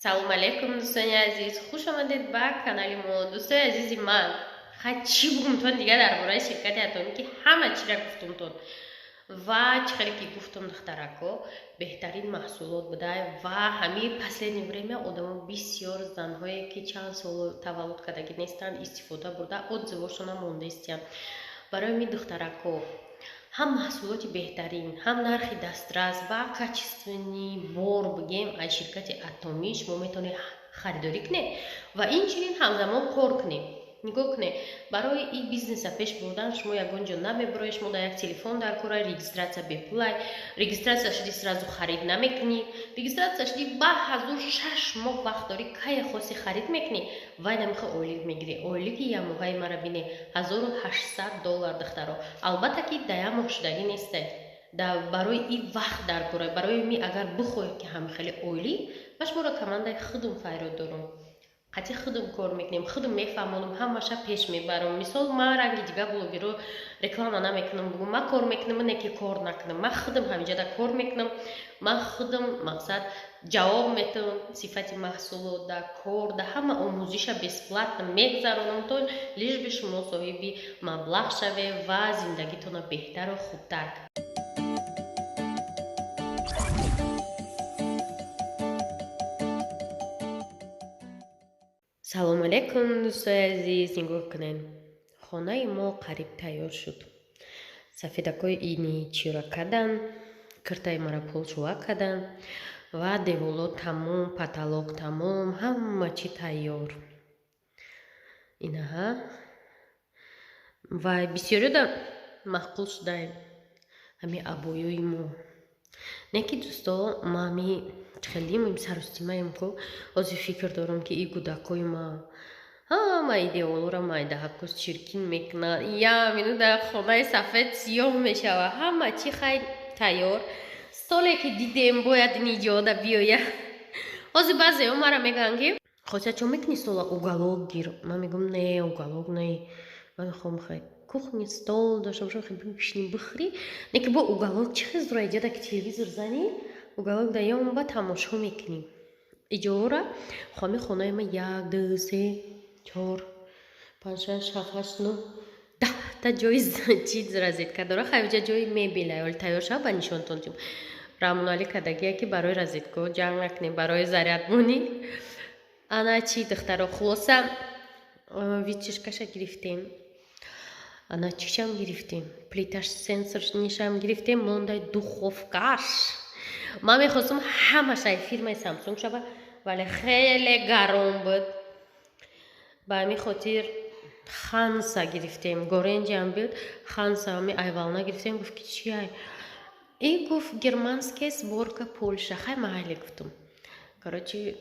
Салом алейкум, дӯстони азиз, хуш омадед ба канали мо. Дӯстои азизи ман, хай, чӣ бугумтон дига дар бораи ширкати Атомӣ, ки ҳама чира гуфтумтон ва чӣ хеле ки гуфтум, духтарако, беҳтарин маҳсулот буда. Ва ҳамин последнее время одамо бисёр, занҳое ки чанд сол таваллуд кардагӣ нестанд, истифода бурда, отзывошона мондаистиянд. Барои ми, духтарако, ҳам маҳсулоти беҳтарин, ҳам нархи дастрас ва качественный бор бигем, аз ширкати Атомӣ шумо метавонед харидорӣ кунед ва инчунин ҳамзамон кор кунед. Нигоҳ кунед, барои ин бизнеса пеш бурдан шумо ягон ҷо намебуроед, шумо дар як телефон дар кора. Регистрация бепулай. Регистрация шуди, сразу харид намекунӣ. Регистрация шуди, ба ҳазур 6 моҳ вақт дорӣ, кае хоси харид мекунӣ. Вай намихо ойлик мегирӣ. Ойлики якмоҳаи мара бине, 1800 доллар, духтаро. Албатта ки да як моҳ шудагӣ несте, барои ин вақт дар кора. Барои ми, агар бихоҳед ки ҳам хеле ойлик, ма шуморо командаи худум файрод дорум, қатъи худум кор мекунем, худум мефаҳмонам, ҳамаша пеш мебарам. Мисол, ман ранги дигар блогеро реклама намекунам, бугум ман кор мекунам, не ки кор накунам. Ман худам ҳамиҷода кор мекунам, ман худам, мақсад, ҷавоб метавам сифати маҳсулот да кор да, ҳама омӯзиша бесплатно мегзаронам, то лишь бы шумо соҳиби маблағ шавед ва зиндагитонро беҳтару хубтар. Салому алейкум, дӯстои азиз. Нигоҳ кунед, хонаи мо қариб тайёр шуд. Сафедакҳои ини чира кардан, киртаи мара полшӯва кардан ва деволо тамом, потолок тамом, ҳама чӣ тайёр. Инаҳа, ва бисёриёда маъқул шудаем ҳамин обоёи мо. Не ки, дӯсто, ма ҳами хеле саростимаем ку, ҳозир фикр дорам, ки и кӯдакҳои ма ҳама идеолора майдаҳакус чиркин мекунад. Як минута хонаи сафед сиёҳ мешавад. Ҳама чӣ хай тайёр. Столе ки дидем, бояд ин иҷода биёя. Ҳозир баъзеҳо мара мегӯянд, ки «Хотя чо мекунӣ, стола уголок гир». Ман мегӯям: «Не, уголок не, ман мехоҳам хай кухни стол дошта бошам, хай бишинӣ, бихӯрӣ». Не ки бо уголок чӣ хел зура, иҷода ки телевизор занӣ, уголок да ёмба тамошо мекунӣ. Иҷора хоми хонаи ма як, ду, се, чор, панҷ, шаш, ҳафт, ҳашт, нӯ, 10та ҷои чиз розетка дора. Хай, уҷа ҷои мебела, оли тайёр шава, ба нишонтон тим. Рамоналӣ кардагия, ки барои розетко ҷанг накунем, барои зарядмонӣ. Ана чи, духтаро, хулоса, вытяжкаша гирифтем, ана чишам гирифтем, плиташ сенсорнишам гирифтем, мондай духовкаш. Ман мехостам ҳамаша фирмаи Самсунг шава, вале хеле гарон буд. Ба ҳамин хотир Ханса гирифтем. Горенҷиам буд, Ханса ами айвална гирифтем. Гуфт ки чи ай и, гуфт: «Германская сборка, Польша». Хай, майли, гуфтум. Короче,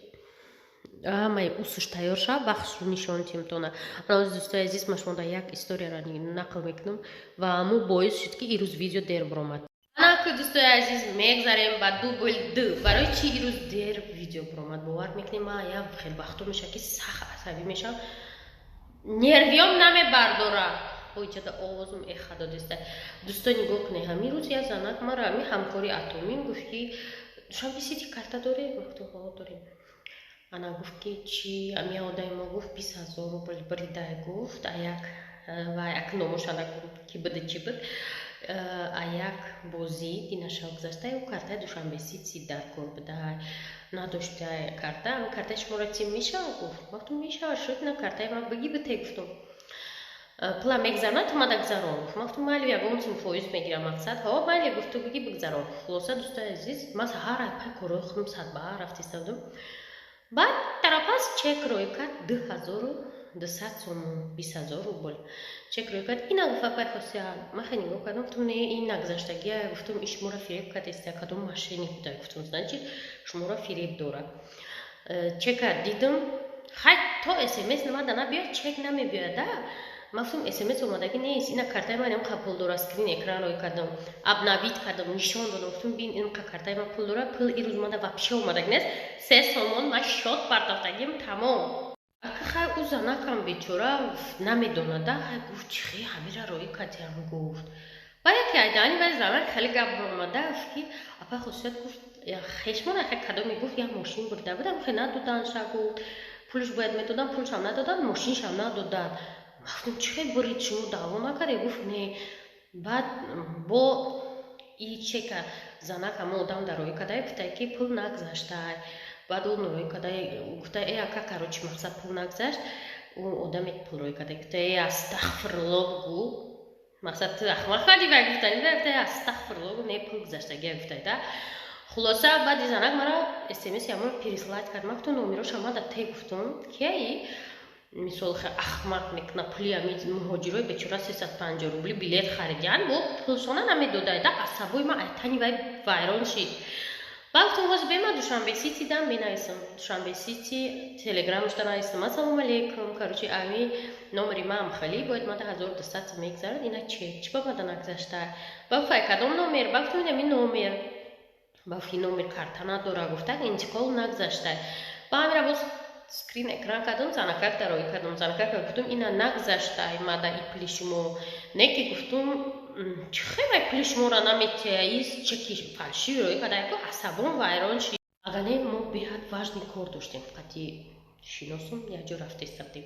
ҳамаи усуш тайёр шава, бахшу нишон тимтона. Ана, дӯстои азиз, ман шумо дар як историяро нақл мекунам ва ҳамун боис шуд, ки ирӯз видео дер биромад. Анаку, дӯстои азиз, мегзарем ба дубль ду. Барои чи ирӯз дер видео биромад? Бовар мекунем, ман як хел вақто мешавад, ки сахт асабӣ мешавам, нервиём намебардора. Ой, чата овозум эха додиста. Дӯсто, нигоҳ кунед, ҳамин рӯз як занак мара, ҳамин ҳамкори Атомӣ, гуфт, ки «Душанбе Сити карта дорем?» Гуфтум: «Ҳо, дорем». Ана гуфт, ки чи, ами одаи мо, гуфт, 20 000 рубл бридай, гуфт, аяк ва як номоша нагум, ки буд, чи буд, аяк бозӣ динашав гузашта, ю картаи Душанбе Сити дар кор будай, надошта карта. «Картаи шуморо тим мешавад?» гуфт. Гуфтум: «Мешавад». «Шуд, на картаи ман бигӣ, бите», гуфтум. «Пула мегзарна, ту мада гузарон», гуфт. Ман гуфтум: «Майли, ягон сум фоиз мегирам, мақсад». «Ҳо, майли», гуфт, «ту бигӣ, бигзарон». Хулоса, дӯстои азиз, ман саҳар пай корҳои худам садбаа рафтиста будам. Баъд тарафас чек рӯй кард, 2200 сомон, 20 000 рубл чек рӯй кард. «Ина», гуфт, «апай Хосият». Ман хеле нигоҳ кардам, гуфтум: «Не, ин нагузаштагия». Гуфтум: «Ин шуморо фиреб кардеста, кадом мошенник буда?» Гуфтум: «Значит, шуморо фиреб дорад». Чека дидам, хай, то смс намада набиёд, чек намебиёяд да. Ман гуфтум: «СМС омадагӣ нест, ина картаи ман инқа пул дорад». Скрин экран рӯй кардам, обновить кардам, нишон додам, гуфтум: «Бин, инқа картаи ман пул дорад, пул ирӯз омада, вообще омадагӣ нест, 3 сомон ман счёт партофтагим, тамом». Ака, хай, ӯ занакам бечора намедонада. Хай, гуфт: «Чи хе ҳамира роӣ кардиам?» гуфт. Ба яке айдаани вай занак хеле гап омада, гуфт, ки «Апай Хусусият», гуфт. Хешмон хе кадоме гуфт, як мошин бурда будам, хе надодан ша, гуфт, пулш бояд медодан, пулшам надодан, мошиншам надодан. Гуфтам, чӣ хел бурид, шумо даъво накарде? Гуфт, не. Баъд бо и чека занак ҳама одам дароӣ кардай, гуфтай, ки пул нагзаштай. Баъд ӯ нороӣ кардай, гуфта, э, ака, короче, мақсад, пул нагзашт. Ӯ одаме пул роӣ карда, гуфта, э, астағфирулло бугӯ, мақсад, ту ахмақ кардӣ. Вай гуфтани, гуфта, астағфирулло гу, не, пул гузаштагия, гуфтай да. Хулоса, баъди занак мара смс ямон переслать кард. Ман гуфтам, номероша мада те, гуфтум, кияи мисол хе ахмақ мекуна, пули ами муҳоҷирои бечора 350 рубли билет харидян, бо пулшона намедодай да. Асабои ман айтани вай вайрон шид. Баъд гуфтам, ҳозир бема Душанбе Сити дам менависам, Душанбе Сити телеграмашда нависам, ассалому алейкум, короче, ами номери маам хали бояд мада 1200 мегзарад, ина чек чӣ ба мада нагзашта? Ба гуфт, ай кадом номер? Ба гуфтам, ами номер. Ба гуфт, ин номер карта надора, гуфта, интиқол нагзашта. Ба ҳамира боз скрин экран кардам, занакак дароӣ кардам. Занакак гуфтум, ина нагзашта мада и пули шумо. Не ки, гуфтум, чӣ хел пули шуморо наметия, из чеки фальшивый роӣ карда. Яко асабон вайрон шид. Агар не, мо беҳад важный кор доштем, қати шиносум якҷо рафтеста будем.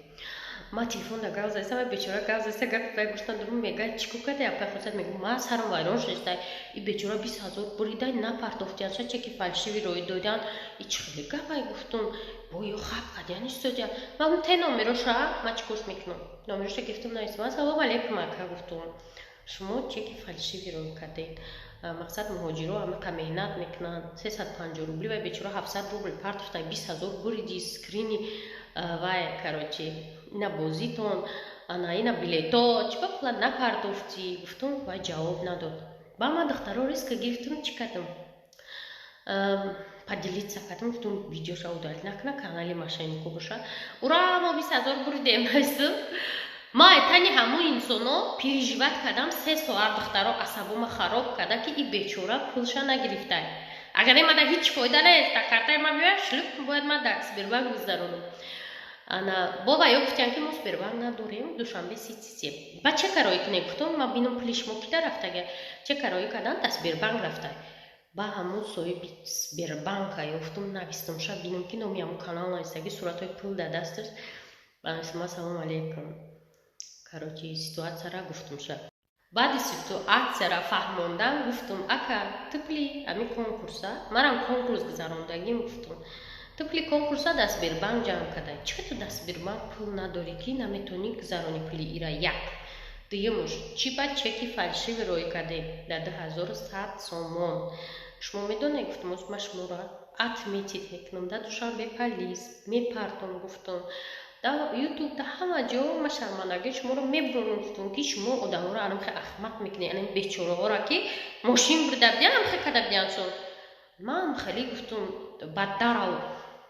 Ма телефонда гап заиста, вай бечора гап заиста, гап вай гӯш надорум. Мега, чӣ кор карда, апай хусат? Мегӯ, ма сарам вайрон шудистай, и бечора 20 000 буридай, напартофтиянша, чеки фальшивый роӣ додян, и чӣ хеле гапай? Гуфтум, бо ё хаб кардян истодян. Ма гум, те номероша, ма чӣ корш мекунам? Номероша гирифтум, навистам, ассалому алейкум, ака, гуфтум, шумо чеки фальшивый роӣ кардед, мақсад, муҳоҷиро ҳамақа меҳнат мекунанд, 350 рубли вай бечора 700 рубл партофта, 20 000 буриди, скрини вай, короче, ина бозитон, ана ина билето, чӣ ба пула напардофтӣ? Гуфтум. Вай ҷавоб надод. Ба ман, духтаро, риска гирифтум, чӣ кардам? Поделиться кардам, гуфтум, видеоша удалить накуна, канали мошеннико боша. Ура, мо 20 000 буридем, навистум. Ма тани ҳамун инсоно переживать кардам 3 соат, духтаро, асабома хароб карда, ки и бечора пулша нагирифтай. Агар мада ҳеҷ фоида нест, дар картаи ма биёяд, шлюп, бояд ман дар Сбербанк гузаронам. Ана бо ва ё гуфтиян, ки мо Сбербанк надорем, Душанбе Сити. Ба чека роӣ кунед? Гуфтам, ма бинам пули шумо кида рафтага. Чека роӣ кардан, дар Сбербанк рафта. Ба ҳамун соҳиби Сбербанка ёфтум, навистум, ша бинам, ки номи ҳамун канал навистаги, суратҳои пул дар дасташ. Навистум, ассалому алейкум, короче, ситуатсияра гуфтум ша. Баъди ситуатсияра фаҳмондан, гуфтум, ака, ту пули ами конкурса, марам конкурс гузарондагим, гуфтум, ту пули конкурса дар Сбербанк ҷамъ кардай, чӣ ту дар Сбербанк пул надорӣ, ки наметавонӣ гузаронӣ пули ира? Як дуюмуш, чӣ ба чеки фальшивый роӣ кардем дар 2100 сомон? Шумо медонед, гуфтум, ма шуморо отметить мекунам, дар Душанбе полис мепартом, гуфтум, дар Ютуб, дар ҳама ҷо ма шармандагии шуморо мебурам. Гуфтум, ки шумо одаморо анамхе ахмақ мекунед, анам бечораҳоро, ки мошин бурда бидиан, амхе карда бидианшон. Ман хеле гуфтум, баддарал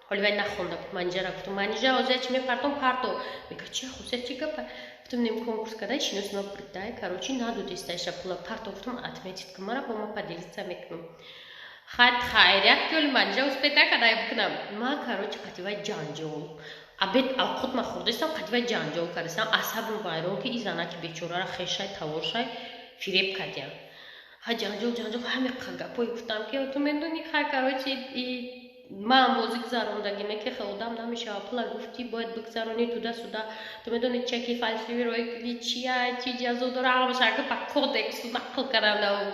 ҳоли вай нахонда буд. Манижара гуфтум, Манижа, ҳозир чи мепартом, парто. Мега, чи хусия, чи гапа? Гуфтум, нем конкурс кардай, шинос ма бурдай, короче, надодистайша пула, парто. Гуфтум, отметить кун мара, бо ма поделиться мекунам. Хайр, хайрият, ки оли Манижа успеть накардай бикунам. Ма, короче, қативай ҷанҷол, обед авқот ма хӯрдастам, қативай ҷанҷол кардастам, асабам вайрон, ки и занаки бечорара хешай таворшай фиреб кардиям. Ха, ҷанҷол, ҷанҷол, ҳаме гапҳое гуфтам, ки ту медонӣ. Хай, короче, ман бозӣ гузарондагине, ки хе одам намешава, пула гуфтӣ, бояд бигзаронӣ, туда сюда, ту медонӣ, чеки фальшивый рои кунӣ, чия, чи ҷазо дора, ҳамаша па кодексу нақл кардам.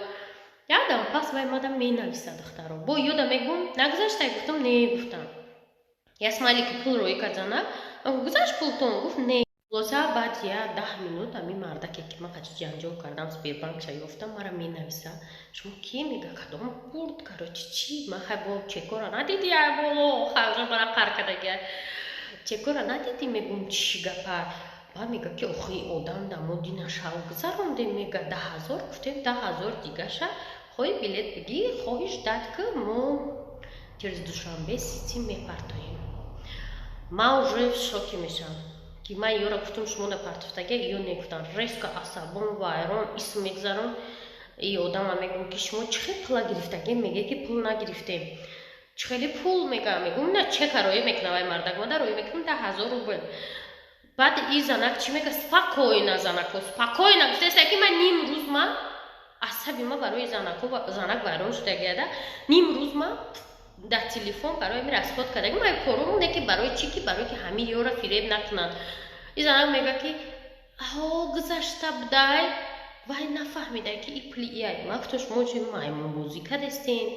Якдам пас вай мадам менависа, духтаро, бо ёда мегум, нагузаштай? Гуфтам, не, гуфтам, я смайлики пул роӣ кард занак. Гузашт пултон? Гуфт, не. Хулоса, баъд я 10 минут ами мардаке, ки ман қачи ҷанҷол кардам, Сбербанкша ёфтам, мара менависа, шумо ки? Мега, кадом бурд, короче, чӣ? Ман хай бо чекора надиди, ай боло хайра мара қар кардагия, чекора надиди? Мегум, чӣ гапа? Баъд мега, ки охи, одам дамо дина шав гузарондем, мега, 10 000 гуфтем, 10 000 дигаша хоҳӣ билет бигӣ, хоҳиш дад, ки мо через Душанбе Сити мепартоем. Ман уже в шоке мешавам, ки ман ёра гуфтам, шумо да партофтага, ё не гуфтам. Резко асабон вайрон, исм мегзарон и одама, мегӯм, ки шумо чӣ хел пула гирифтагем? Меге, ки пул нагирифтем. Чӣ хеле пул? Мега, мегӯм, на чека роӣ мекунам, вай мардак мада роӣ мекунам, 10 000 рубл. Баъд и занак чӣ мега? Спокойно, занако, спокойно гуфтеста, ки ман ним рӯз ман Асаби ма барои занак вайрон шудагияда. Ним рӯз ма дар телефон барои ами расход кардаги ма корум не, ки барои чӣ, ки барои ки ҳамин ёра фиреб накунанд. И занак мега, ки ҳо, гузашта будай, вай нафаҳмидай, ки и пули ияй. Ма гуфтам: «Шумо чи маймунбозӣ кардестен?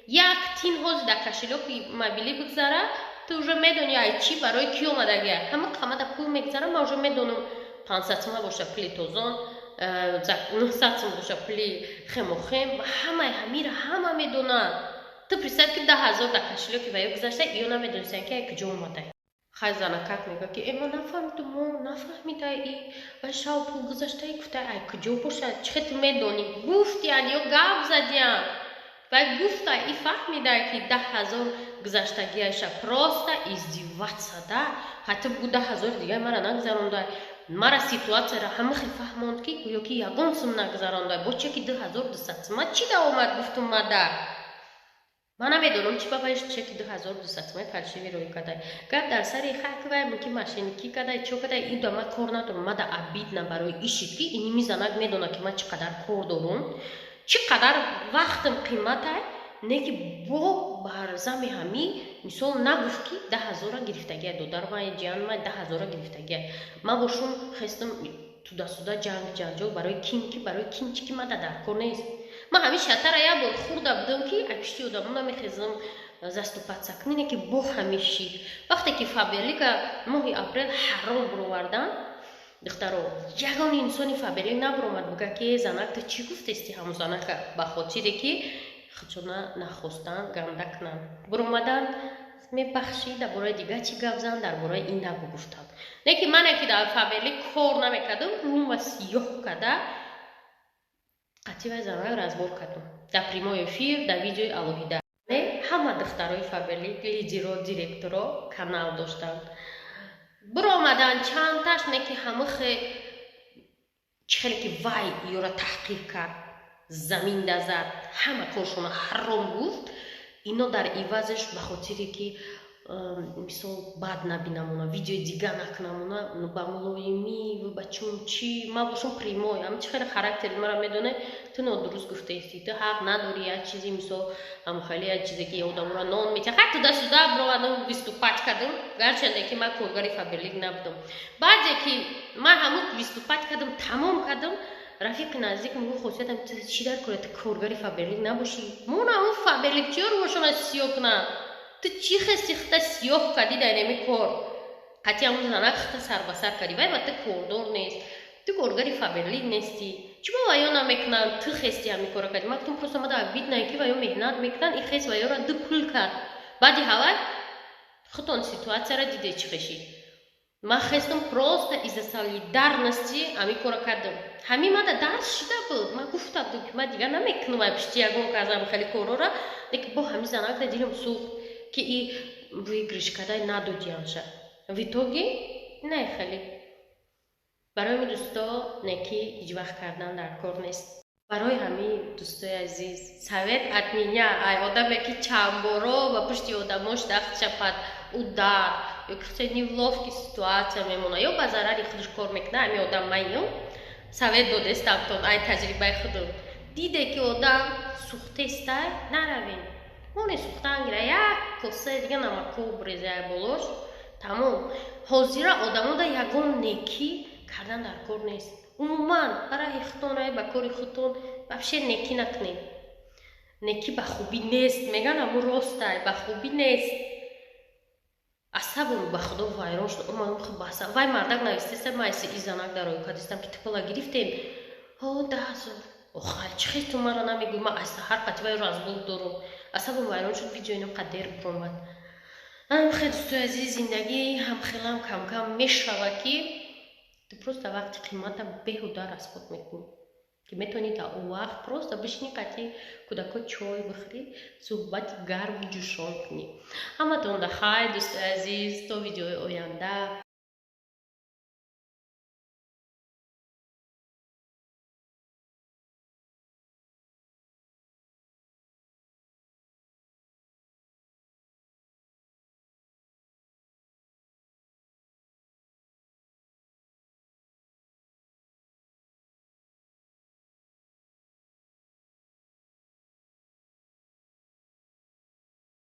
Як тин ҳозир дар кошелёки мобилӣ бигзара, ту уже медони, ай чӣ, барои кӣ омадагия. Ҳама қамада пул мегзара, ман уже медонам: 500 сума боша, пули тозон, 900 сум боша, пули хемохем. Ҳамаи ҳамира ҳама медонанд. Ту представь, ки 10 000 дар кошелёки ва ё гузашта, ё намедонистанд, ки ай куҷо омадай». Хай, занакак мега, ки ма нафаҳмидум, мо нафаҳмидай, и вай шав пул гузаштаи. Гуфта, ай куҷо бошад, чӣ хел ту медонӣ? Гуфтиян ё гап задиян, вай гуфта, и фаҳмидай, ки 10 000 гузаштагиаша. Просто издеваться да. Ҳатто бугу, 10 000 дигар мара нагузарондай. Мара ситуатсияро ҳама хел фаҳмонд, ки гӯё ки ягон сум нагузарондай. Бо чеки 2200 сума чӣ да омад? Гуфтум, мада ман намедонам, чӣ ба вайш чеки 2200 сумаи фальшивый рӯй кардай. Гап дар сари хак, вай мумкин мошенникӣ кардай, чо кардай, ин да ман кор надорам. Мада обидно барои ишид, ки иними занак медонад, ки ман чӣ қадар кор дорум, чӣ қадар вақтам қиматай, не ки бо бар зами ҳамӣ мисол нагуфт, ки 10 000-а гирифтагия додарма, ҷиянма 10 000-а гирифтагия. Ман бо шум хестам, туда-суда, ҷанг ҷанҷол барои кин, ки барои кин чӣ, ки мада дар кор нест. Ман ҳамин шатара як бор хӯрда будам, ки ай пишти одамо намехезам заступаться кунӣ, не ки бо ҳамиши. Вақте ки Фаберлика моҳи апрел ҳаром буровардан, духтаро, ягон инсони Фаберлик набуромад буга, ки занак, ту чӣ гуфтести ҳамун занака? Ба хотире ки худшона нахостан ганда кунанд, буромадан, мебахшӣ, дар бораи дигар чӣ гап зан, дар бораи ин нагу гуфтанд. Не ки мане, ки дар Фаберлик кор намекардам, рӯма сиёҳ карда, қатъи вай занак разбор кардам дар прямой эфир, дар видеои алоҳида. Не ҳама духтарои Фаберлик, лидеро, директоро канал доштанд, биромадан чандташ, не ки ҳамахе чӣ хеле ки вай ёра таҳқир кард, замин дазад, ҳама коршона ҳаром гуфт. Ино дар ивазеш, ба хотире ки мисол бад набинамона, видеои дига накунамона, ба мулоимӣ, ба чунчи. Ман бошам прямой, ам чӣ хеле характери мара медоне. Ту нодуруст гуфтаисти, ту ҳақ надорӣ, як чизи мисол ҳамхеле, як чизе ки одаморо нон метиҳ. Хай, туда-сюда бировадам, выступать кардам, гарчанде ки ман коргари Фаберлик набудам. Баъде ки ман ҳамун выступать кардам, тамом кардам, рафиқи наздикам гуфт: «Хосиятам чӣ дар кора, ту коргари Фаберлик набошӣ, мона ҳамун фаберликчиёро бошона сиёҳ кунанд. Ту чӣ хести хита сиёҳ кардӣ дар инами кор? Қатъи ҳамун занак хита сарбасар кардӣ, вай ба ту кордор нест, ту коргари Фаберлик нестӣ, чӣ ба ваё намекунанд, ту хести ҳамин кора кардӣ?» Ман гуфтам: «Просто мада обидно, ки ваё меҳнат мекунанд, и хес ваёра ду пул кард». Баъди ҳавай худтон ситуатсияро диде, чӣ хешид. Ман хестам, просто из-за солидарности ҳамин кора кардам. Ҳамин мада дарс шида буд. Ман гуфта будам, ки ман дигар намекунам ай пишти ягон казам хеле корора, лекин бо ҳамин занакда дилам сӯхт, ки и выигрыш кардай надодиянша. В итоге не хеле. Барои ҳамин, дӯсто, некӣ ҳеҷ вақт кардан дар кор нест. Барои ҳамин, дӯстои азиз, совет от меня, ай одаме, ки чандборо ба пушти одамош дахт шапад, удар ё ки неловкий ситуация мемона, ё ба зарари худаш кор мекунад, ҳамин одам майём совет додестамтон ай таҷрибаи худам. Диде, ки одам сӯхтестай, наравем, моне сӯхтан гира, як косаи дига намако бреза болош, тамом. Ҳозира одамода ягон некӣ кардан дар кор нест. Умуман, барои худтон, ба кори худтон вообще некӣ накунед. Некӣ ба хубӣ нест, меган, аму ростай, ба хубӣ нест. Асабам, ба худо, вайрон шуд. Вай мардак навистеста, ма и занак дар ой кардистам, ки ту пула гирифтем, ҳо, 10 000. Охай, чӣ хел ту мара намегӯй? Ма аз саҳар қатъи вай разбор дорум. Асабам вайрон шуд, видео ино қадер буромад. Ҳам хел, дӯстои азиз, зиндагӣ ҳамхелам камкам мешава, ки ту просто вақти қимата беҳуда расход мекунӣ, ки метавонӣ дар он вақт просто бишинӣ, қатъи кӯдако чой бихӯрӣ, суҳбати гарму ҷӯшон кунӣ. Ҳаматонда хайр, дӯстои азиз, то видеои оянда.